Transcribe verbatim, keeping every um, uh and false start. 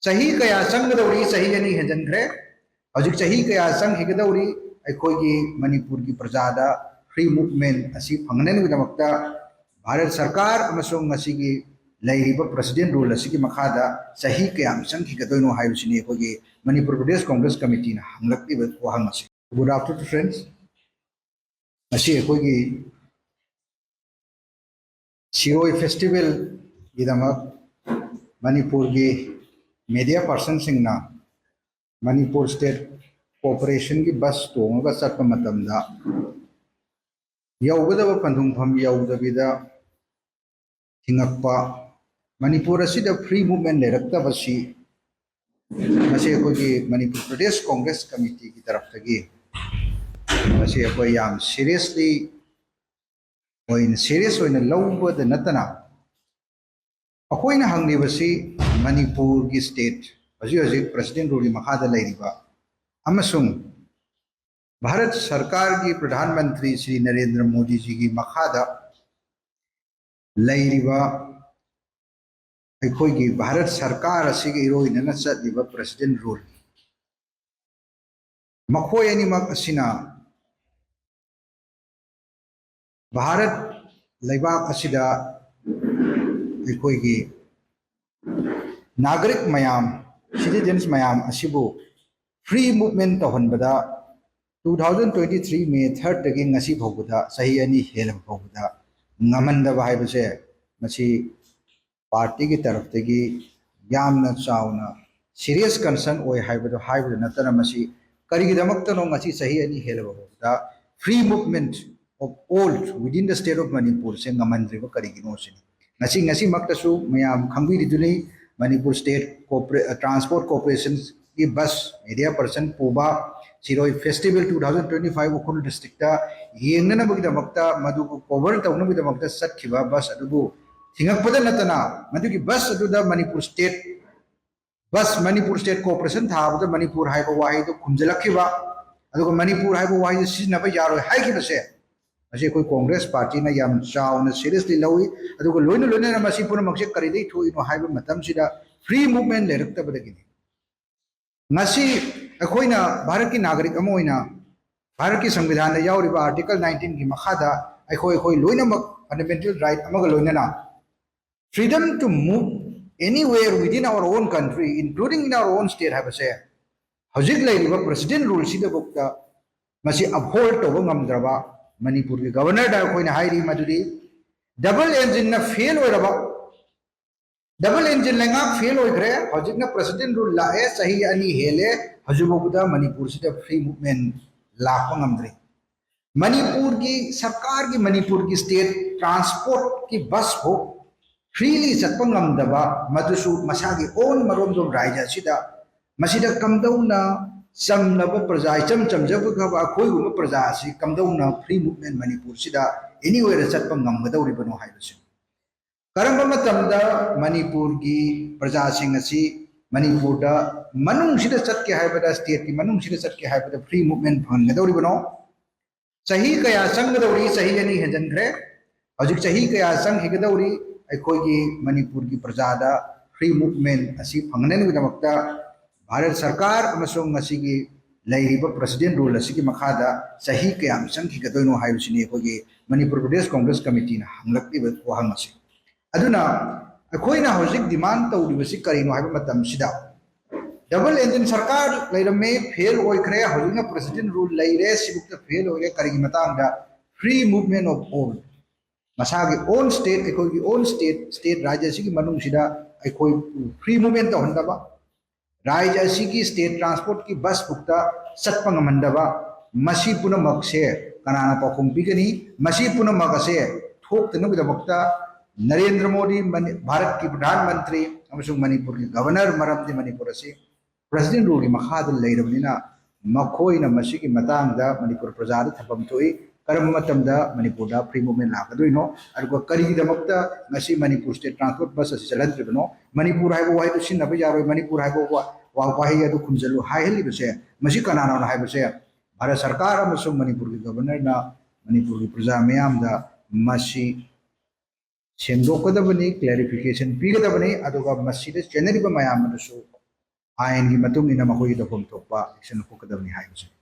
ꯆꯍꯤ ꯀꯌꯥ ꯆꯪꯒꯗꯧꯔꯤ? ꯆꯍꯤ ꯑꯅꯤ ꯍꯦꯟꯖꯟꯈ꯭ꯔꯦ꯫ ꯍꯧꯖꯤꯛ ꯆꯍꯤ ꯀꯌꯥ ꯆꯪꯈꯤꯒꯗꯧꯔꯤ? ꯑꯩꯈꯣꯏꯒꯤ ꯃꯅꯤꯄꯨꯔꯒꯤ ꯄ꯭ꯔꯖꯥꯗ free movement ꯑꯁꯤ ꯐꯪꯍꯟꯅꯕꯒꯤꯗꯃꯛꯇ ꯚꯥꯔꯠ ꯁꯔꯀꯥꯔ ꯑꯃꯁꯨꯡ ꯉꯁꯤꯒꯤ ꯂꯩꯔꯤꯕ president rule ꯑꯁꯤꯒꯤ ꯃꯈꯥꯗ ꯆꯍꯤ ꯀꯌꯥꯝ ꯆꯪꯈꯤꯒꯗꯣꯏꯅꯣ ꯍꯥꯏꯕꯁꯤꯅꯤ ꯑꯩꯈꯣꯏꯒꯤ ꯃꯅꯤꯄꯨꯔ ꯄ꯭ꯔꯗꯦꯁ ꯀꯣꯡꯒ꯭ꯔꯦꯁ ꯀꯃꯤꯇꯤꯅ ꯍꯪꯂꯛꯂꯤꯕ ꯋꯥꯍꯪ ꯑꯁꯤ꯫ Good afternoon, friends. ꯉꯁꯤ ꯑꯩꯈꯣꯏꯒꯤ ꯁꯤꯔꯣꯏ festivalꯒꯤꯗꯃꯛ ꯃꯅꯤꯄꯨꯔꯒꯤ media personꯁꯤꯡꯅ ꯃꯅꯤꯄꯨꯔ State Corporationꯒꯤ bus ꯇꯣꯡꯉꯒ ꯆꯠꯄ ꯃꯇꯝꯗ ꯌꯧꯒꯗꯕ ꯄꯟꯊꯨꯡꯐꯝ ꯌꯧꯗꯕꯤꯗ ꯊꯤꯡꯉꯛꯄ, ꯃꯅꯤꯄꯨꯔ ꯑꯁꯤꯗ free movement ꯂꯩꯔꯛꯇꯕꯁꯤ ꯃꯁꯤ ꯑꯩꯈꯣꯏꯒꯤ ꯃꯅꯤꯄꯨꯔ ꯄ꯭ꯔꯗꯦꯁ ꯀꯣꯡꯒ꯭ꯔꯦꯁ ꯀꯃꯤꯇꯤꯒꯤ ꯇꯔꯐꯇꯒꯤ ꯃꯁꯤ ꯑꯩꯈꯣꯏ ꯌꯥꯝ seriously ꯑꯣꯏꯅ, serious ꯑꯣꯏꯅ ꯂꯧꯕꯗ ꯅꯠꯇꯅ ꯑꯩꯈꯣꯏꯅ ꯍꯪꯂꯤꯕꯁꯤ ꯃꯅꯤꯄꯨꯔꯒꯤ state ꯍꯧꯖꯤꯛ ꯍꯧꯖꯤꯛ president ruleꯒꯤ ꯃꯈꯥꯗ ꯂꯩꯔꯤꯕ ꯑꯃꯁꯨꯡ ꯚꯥꯔꯠ ꯁꯔꯀꯥꯔꯒꯤ ꯄ꯭ꯔꯙꯥꯟ ꯃꯟꯇ꯭ꯔꯤ ꯁ꯭ꯔꯤ ꯅꯔꯦꯟꯗ꯭ꯔ ꯃꯣꯗꯤꯖꯤꯒꯤ ꯃꯈꯥꯗ ꯂꯩꯔꯤꯕ ꯑꯩꯈꯣꯏꯒꯤ ꯚꯥꯔꯠ ꯁꯔꯀꯥꯔ ꯑꯁꯤꯒ ꯏꯔꯣꯏꯅꯅ ꯆꯠꯂꯤꯕ president rule, ꯃꯈꯣꯏ ꯑꯅꯤꯃꯛ ꯑꯁꯤꯅ ꯚꯥꯔꯠ ꯂꯩꯕꯥꯛ ꯑꯁꯤꯗ ꯑꯩꯈꯣꯏꯒꯤ ꯅꯥꯒꯔꯤꯛ ꯃꯌꯥꯝ, citizens ꯃꯌꯥꯝ ꯑꯁꯤꯕꯨ free movement ꯇꯧꯍꯟꯕꯗ two thousand twenty three May thirdꯗꯒꯤ ꯉꯁꯤ ꯐꯥꯎꯕꯗ, ꯆꯍꯤ ꯑꯅꯤ ꯍꯦꯜꯂꯕ ꯐꯥꯎꯕꯗ ꯉꯝꯍꯟꯗꯕ ꯍꯥꯏꯕꯁꯦ ꯃꯁꯤ partyꯒꯤ ꯇꯔꯐꯇꯒꯤ ꯌꯥꯝꯅ ꯆꯥꯎꯅ serious concern ꯑꯣꯏ ꯍꯥꯏꯕꯗꯣ ꯍꯥꯏꯕꯗ ꯅꯠꯇꯅ ꯃꯁꯤ ꯀꯔꯤꯒꯤꯗꯃꯛꯇꯅꯣ ꯉꯁꯤ ꯆꯍꯤ ꯑꯅꯤ ꯍꯦꯜꯂꯕ ꯐꯥꯎꯕꯗ free movement of all within the state of Manipurꯁꯦ ꯉꯝꯍꯟꯗ꯭ꯔꯤꯕ ꯀꯔꯤꯒꯤꯅꯣ ꯁꯤꯅꯤ꯫ ꯉꯁꯤ, ꯉꯁꯤꯃꯛꯇꯁꯨ ꯃꯌꯥꯝ ꯈꯪꯕꯤꯔꯤꯗꯨꯅꯤ, Manipur State Corpora-, Transport Corporationꯒꯤ bus media person ꯄꯨꯕ ꯁꯤꯔꯣꯏ festival two thousand twenty five Ukhrul districtꯇ ꯌꯦꯡꯅꯅꯕꯒꯤꯗꯃꯛꯇ, ꯃꯗꯨꯕꯨ cover ꯇꯧꯅꯕꯒꯤꯗꯃꯛꯇ ꯆꯠꯈꯤꯕ bus ꯑꯗꯨꯕꯨ ꯊꯤꯡꯉꯛꯄꯗ ꯅꯠꯇꯅ ꯃꯗꯨꯒꯤ bus ꯑꯗꯨꯗ Manipur state bus, Manipur State Corporation ꯊꯥꯕꯗ ꯃꯅꯤꯄꯨꯔ ꯍꯥꯏꯕ ꯋꯥꯍꯩꯗꯨ ꯈꯨꯝꯖꯤꯜꯂꯛꯈꯤꯕ, ꯑꯗꯨꯒ ꯃꯅꯤꯄꯨꯔ ꯍꯥꯏꯕ ꯋꯥꯍꯩꯗꯨ ꯁꯤꯖꯤꯟꯅꯕ ꯌꯥꯔꯣꯏ ꯍꯥꯏꯈꯤꯕꯁꯦ, ꯃꯁꯤ ꯑꯩꯈꯣꯏ ꯀꯣꯡꯒ꯭ꯔꯦꯁ partyꯅ ꯌꯥꯝ ꯆꯥꯎꯅ seriously ꯂꯧꯏ꯫ ꯑꯗꯨꯒ ꯂꯣꯏꯅ ꯂꯣꯏꯅꯅ ꯃꯁꯤ ꯄꯨꯝꯅꯃꯛꯁꯦ ꯀꯔꯤꯗꯒꯤ ꯊꯣꯛꯏꯅꯣ ꯍꯥꯏꯕ ꯃꯇꯝꯁꯤꯗ, free movement ꯂꯩꯔꯛꯇꯕꯗꯒꯤꯅꯤ꯫ ꯉꯁꯤ ꯑꯩꯈꯣꯏꯅ ꯚꯥꯔꯠꯀꯤ ꯅꯥꯒꯔꯤꯛ ꯑꯃ ꯑꯣꯏꯅ ꯚꯥꯔꯠꯀꯤ ꯁꯪꯕꯤꯙꯥꯟꯗ ꯌꯥꯎꯔꯤꯕ Article nineteenꯒꯤ ꯃꯈꯥꯗ ꯑꯩꯈꯣꯏ ꯑꯩꯈꯣꯏ ꯂꯣꯏꯅꯃꯛ fundamental right ꯑꯃꯒ ꯂꯣꯏꯅꯅ freedom to move anywhere within our own country, including in our own state ꯍꯥꯏꯕꯁꯦ ꯍꯧꯖꯤꯛ ꯂꯩꯔꯤꯕ president ruleꯁꯤꯗꯐꯥꯎꯗ ꯃꯁꯤ uphold ꯇꯧꯕ ꯉꯝꯗ꯭ꯔꯕ ꯃꯅꯤꯄꯨꯔꯒꯤ governorꯗ ꯑꯩꯈꯣꯏꯅ ꯍꯥꯏꯔꯤ ꯃꯗꯨꯗꯤ double engineꯅ fail ꯑꯣꯏꯔꯕ, double engine ꯂꯩꯉꯥꯛ fail ꯑꯣꯏꯈ꯭ꯔꯦ, ꯍꯧꯖꯤꯛꯅ president rule ꯂꯥꯛꯑꯦ, ꯆꯍꯤ ꯑꯅꯤ ꯍꯦꯜꯂꯦ, ꯍꯧꯖꯤꯛꯐꯥꯎꯕꯗ ꯃꯅꯤꯄꯨꯔꯁꯤꯗ free movement ꯂꯥꯛꯄ ꯉꯝꯗ꯭ꯔꯤ꯫ ꯃꯅꯤꯄꯨꯔꯒꯤ ꯁꯔꯀꯥꯔꯒꯤ ꯃꯅꯤꯄꯨꯔꯒꯤ state transportꯀꯤ bus ꯐꯥꯎ freely ꯆꯠꯄ ꯉꯝꯗꯕ, ꯃꯗꯨꯁꯨ ꯃꯁꯥꯒꯤ own ꯃꯔꯣꯝꯗꯣꯝ ꯔꯥꯏꯖ ꯑꯁꯤꯗ, ꯃꯁꯤꯗ ꯀꯝꯗꯧꯅ ꯆꯝꯂꯕ ꯄ꯭ꯔꯖꯥ, ꯏꯆꯝ ꯆꯝꯖꯈ꯭ꯔꯕ ꯑꯩꯈꯣꯏꯒꯨꯝꯕ ꯄ꯭ꯔꯖꯥ ꯑꯁꯤ ꯀꯝꯗꯧꯅ free movement ꯃꯅꯤꯄꯨꯔꯁꯤꯗ anywhere ꯆꯠꯄ ꯉꯝꯒꯗꯧꯔꯤꯕꯅꯣ ꯍꯥꯏꯕꯁꯤ꯫ ꯀꯔꯝꯕ ꯃꯇꯝꯗ ꯃꯅꯤꯄꯨꯔꯒꯤ ꯄ꯭ꯔꯖꯥꯁꯤꯡ ꯑꯁꯤ ꯃꯅꯤꯄꯨꯔꯗ ꯃꯅꯨꯡꯁꯤꯗ ꯆꯠꯀꯦ ꯍꯥꯏꯕꯗ, stateꯀꯤ ꯃꯅꯨꯡꯁꯤꯗ ꯆꯠꯀꯦ ꯍꯥꯏꯕꯗ free movement ꯐꯪꯍꯟꯒꯗꯧꯔꯤꯕꯅꯣ? ꯆꯍꯤ ꯀꯌꯥ ꯆꯪꯒꯗꯧꯔꯤ? ꯆꯍꯤ ꯑꯅꯤ ꯍꯦꯟꯖꯟꯈ꯭ꯔꯦ꯫ ꯍꯧꯖꯤꯛ ꯆꯍꯤ ꯀꯌꯥ ꯆꯪꯈꯤꯒꯗꯧꯔꯤ? ꯑꯩꯈꯣꯏꯒꯤ ꯃꯅꯤꯄꯨꯔꯒꯤ ꯄ꯭ꯔꯖꯥꯗ free movement ꯑꯁꯤ ꯐꯪꯍꯟꯅꯕꯒꯤꯗꯃꯛꯇ ꯚꯥꯔꯠ ꯁꯔꯀꯥꯔ ꯑꯃꯁꯨꯡ ꯉꯁꯤꯒꯤ ꯂꯩꯔꯤꯕ president rule ꯑꯁꯤꯒꯤ ꯃꯈꯥꯗ ꯆꯍꯤ ꯀꯌꯥꯝ ꯆꯪꯈꯤꯒꯗꯣꯏꯅꯣ ꯍꯥꯏꯕꯁꯤꯅꯤ ꯑꯩꯈꯣꯏꯒꯤ ꯃꯅꯤꯄꯨꯔ ꯄ꯭ꯔꯗꯦꯁ ꯀꯣꯡꯒ꯭ꯔꯦꯁ ꯀꯃꯤꯇꯤꯅ ꯍꯪꯂꯛꯂꯤꯕ ꯋꯥꯍꯪ ꯑꯁꯤ꯫ ꯑꯗꯨꯅ ꯑꯩꯈꯣꯏꯅ ꯍꯧꯖꯤꯛ demand ꯇꯧꯔꯤꯕꯁꯤ ꯀꯔꯤꯅꯣ ꯍꯥꯏꯕ ꯃꯇꯝꯁꯤꯗ, double engine ꯁꯔꯀꯥꯔ ꯂꯩꯔꯝꯃꯦ, fail ꯑꯣꯏꯈ꯭ꯔꯦ, ꯍꯧꯖꯤꯛꯅ president rule ꯂꯩꯔꯦ, ꯁꯤꯕꯨꯛꯇ fail ꯑꯣꯏꯔꯦ, ꯀꯔꯤꯒꯤ ꯃꯇꯥꯡꯗ? Free movement of all, ꯃꯁꯥꯒꯤ own state, ꯑꯩꯈꯣꯏꯒꯤ own state, state ꯔꯥꯖ꯭ꯌ ꯑꯁꯤꯒꯤ ꯃꯅꯨꯡꯁꯤꯗ ꯑꯩꯈꯣꯏ free movement ꯇꯧꯍꯟꯗꯕ, ꯔꯥꯖ꯭ꯌ ꯑꯁꯤꯒꯤ state transportꯀꯤ bus ꯐꯥꯎꯗ ꯆꯠꯄ ꯉꯝꯍꯟꯗꯕ, ꯃꯁꯤ ꯄꯨꯝꯅꯃꯛꯁꯦ ꯀꯅꯥꯅ ꯄꯥꯎꯈꯨꯝ ꯄꯤꯒꯅꯤ? ꯃꯁꯤ ꯄꯨꯝꯅꯃꯛ ꯑꯁꯦ ꯊꯣꯛꯇꯅꯕꯒꯤꯗꯃꯛꯇ ꯅꯔꯦꯟꯗ꯭ꯔ ꯃꯣꯗꯤ, ꯃꯅꯤ-, ꯚꯥꯔꯠꯀꯤ ꯄ꯭ꯔꯙꯥꯟ ꯃꯟꯇ꯭ꯔꯤ ꯑꯃꯁꯨꯡ ꯃꯅꯤꯄꯨꯔꯒꯤ governor, ꯃꯔꯝꯗꯤ ꯃꯅꯤꯄꯨꯔ ꯑꯁꯤ president ruleꯒꯤ ꯃꯈꯥꯗ ꯂꯩꯔꯕꯅꯤꯅ, ꯃꯈꯣꯏꯅ ꯃꯁꯤꯒꯤ ꯃꯇꯥꯡꯗ ꯃꯅꯤꯄꯨꯔ ꯄ꯭ꯔꯖꯥꯗ ꯊꯝꯐꯝ ꯊꯣꯛꯏ꯫ ꯀꯔꯝꯕ ꯃꯇꯝꯗ ꯃꯅꯤꯄꯨꯔꯗ free movement ꯂꯥꯛꯀꯗꯣꯏꯅꯣ? ꯑꯗꯨꯒ ꯀꯔꯤꯒꯤꯗꯃꯛꯇ ꯉꯁꯤ ꯃꯅꯤꯄꯨꯔ state transport bus ꯑꯁꯤ ꯆꯠꯍꯟꯗ꯭ꯔꯤꯕꯅꯣ? ꯃꯅꯤꯄꯨꯔ ꯍꯥꯏꯕ ꯋꯥꯍꯩꯗꯨ ꯁꯤꯖꯤꯟꯅꯕ ꯌꯥꯔꯣꯏ, ꯃꯅꯤꯄꯨꯔ ꯍꯥꯏꯕ ꯋꯥ-, ꯋꯥ-, ꯋꯥꯍꯩ ꯑꯗꯨ ꯈꯨꯝꯖꯤꯜꯂꯨ ꯍꯥꯏꯍꯜꯂꯤꯕꯁꯦ, ꯃꯁꯤ ꯀꯅꯥꯅꯣ ꯍꯥꯏꯕꯁꯦ ꯚꯥꯔꯠ ꯁꯔꯀꯥꯔ ꯑꯃꯁꯨꯡ ꯃꯅꯤꯄꯨꯔꯒꯤ governorꯅ ꯃꯅꯤꯄꯨꯔꯒꯤ ꯄ꯭ꯔꯖꯥ ꯃꯤꯌꯥꯝꯗ ꯃꯁꯤ ꯁꯦꯡꯗꯣꯛꯀꯗꯕꯅꯤ, ꯀ꯭ꯂꯦꯔꯤꯐꯤꯀꯦꯁꯟ ꯄꯤꯒꯗꯕꯅꯤ, ꯑꯗꯨꯒ ꯃꯁꯤꯗ ꯆꯦꯟꯅꯔꯤꯕ ꯃꯌꯥꯝ ꯑꯗꯨꯁꯨ ꯑꯥꯏꯟꯒꯤ ꯃꯇꯨꯡ ꯏꯟꯅ ꯃꯈꯣꯏꯒꯤ ꯂꯧꯐꯝ ꯊꯣꯛꯄ ꯑꯦꯛꯁꯟ ꯂꯧꯈꯠꯀꯗꯕꯅꯤ ꯍꯥꯏꯕꯁꯤꯅꯤ꯫